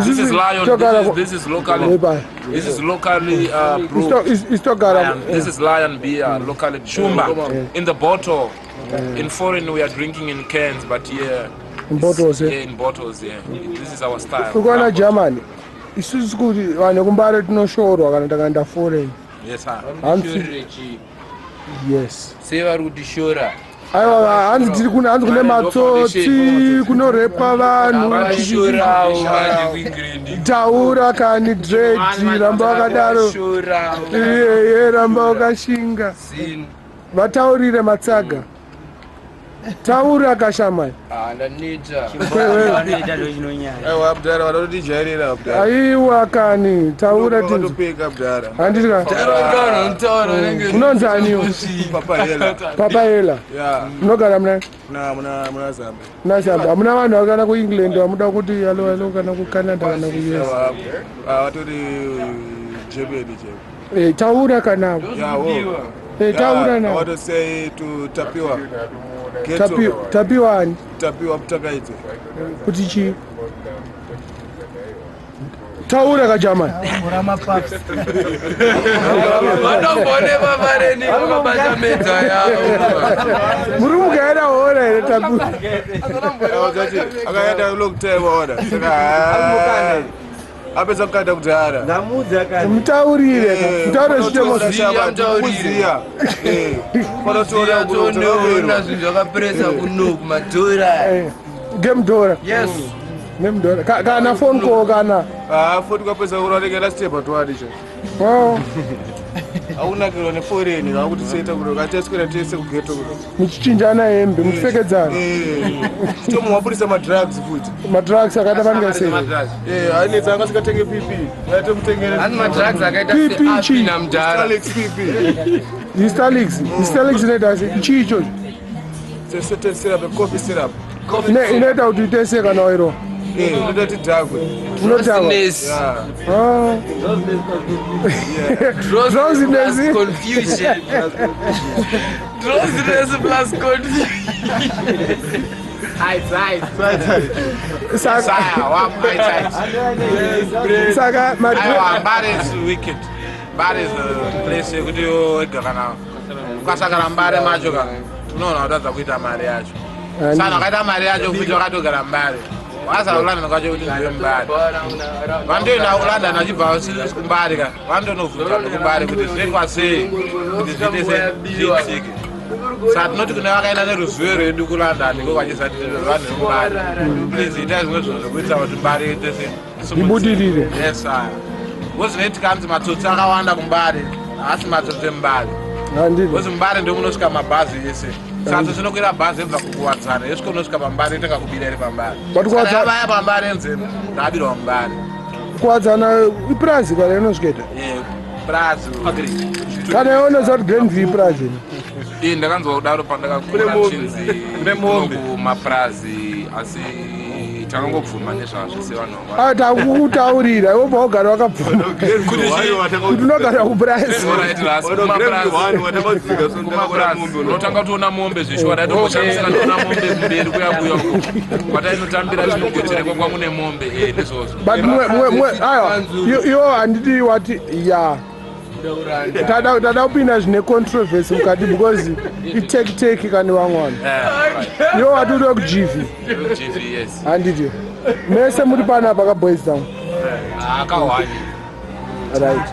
This is lion. This is locally. This is locally brewed. Istogara. This is lion beer, locally Shumba in the bottle. In foreign we are drinking in cans, but yeah, In bottles, yeah, in bottles, yeah. This is our style. Urikuona Germany, isusu kuti vanhu vekuMbare tinoshorwa kana takaenda foreign. Yes, sir. Hanzi yes. Sei vari kutishora? Aiwa, hanzi tiri kune, hanzi kune matsotsi, kunorepwa vanhu. Vashorawo manje kuEngland. Taura kani, Dread, ramba wakadaro. Vashorawo. Iye, ramba wakashinga. Zin. Vataurire matsaga. Taura kashamai. Ah, ndaneta. Vanoita ndochinonyanya. Aiwa abdara, vanotijairira abdara. Aiwa kani, taura tinzi. Vatopeka abdara. Handiti ka? Taura, taura, unenge. Unonzi aniwo? Papa Hela. Papa Hela. Ya. Unogara muna? Muna Zambia. Muna Zambia. Hamuna vanhu vakana kuEngland vamuda kuti hello hello, kana kuCanada kana kuUS? Vatori Germany chaivo. Eh, taura kanavo. Yawo. Eh, taura navo. Want to say to Tapiwa. Tapiwa ani? Tapiwa Mutakaidze. Kuti chii? Taura kajamani. Vanombone vavareni vakabata medza yavo. Muri mugaira hora here, Tapiwa? Akaenda long time waona. Saka apedza kukanda kudhara. Ndamuudza kani. Mutaurire ka. Mutaurire zvitemo. Kuziya. Panotoona Toona zvinhu zvakapresa kuno kumadhora. Game dora. Yes. Nemudora. Kana phone call kana. Ah, futi kwapedza kuronekera step twadi cha. Oh. Akunakirwa neforeign vakuti seta kuti ukateswera tese kugeto. Muchichinjana hembe, muchipfekedzana. Chitomu wabudisa madrugs futi. Madrugs akaita fanika sei? Eh, ainetsa anga asingatenge PP. Ngaite mutengere. Hanzi madrugs akaita PP seapi chii? namudhara. Alex PP. Histalix. Histalix inoita sei? Chii ichocho? Certain syrup, coffee syrup. Inoita kuti uite sei kana wairova? Eh, inoita tidhakwe. Unotava. Drowsiness. Yeah. Ah. Drowsiness Drowsiness. confusion. Drowsiness plus confusion. Saka Sire, one eyesight. saka Aiwa, Mbare is wicked. Mbare is the place yekuti wega kana ukasagara Mbare macho ka unoona kutadza kuita mari yacho. Saka wakaita mari yacho futi wakatogara Mbare. Wasara kuLondon kwacho kuti ndiwe Mbare. Vandoenda kuLondon vachibva kuMbare ka vandonovhunza nekuMbare kuti zvinoitwa sei kuti zviite zviitike. Saka tinoti kune vakaenda neruzivo rwedu kuLondon iko vachizati vanhu vemuMbare, please itai zvimwe zvinhu zvekuitira kuti Mbare iite sei? Ibudirire. Yes, sir. Wozvinoitika hanzi matsotsi akawanda kuMbare, haasi matsotsi emuMbare. Handiti. Wozi muMbare ndo munosvika mabhazi ese. Saka tsotsi inokwira bhazi yobva kuKuwadzana yosvika unosvika paMbare yotanga kubira iri paMbare. But Saka yavaya paMbare enzeni ndabirwa muMbare. Kuwadzana ipurazi kana inosvikaita? Purazi. Kana iwonoziva kuti Grandview ipurazi? Ii, ndakanzwa kudaro pandakakura chinzi Kune mombe. kumapurazi, asi takangobvuma nezvazvo sevanhu vangwara. Ah, takukutaurira iwe bva wagara wakabvuma kuti unogara kupurazi. Alright, Ras, kumapurazi unotanga kutoona mombe zvishwa. Daitomboshamisa ndoona mombe kumberi kuya kuya uko kwatainotambira chinogocherekwa kwakune mombe. Eh, ndizvozvo. But mwe aiwa, iwo handiti wati ya tada kupinda zvine controversy mukati because itekiteki kani vamwe vanhu. Iwo wati uri wekuGV? GV, yes. Handiti mese muri panapa kaboys dzangu? Akahwani. Right.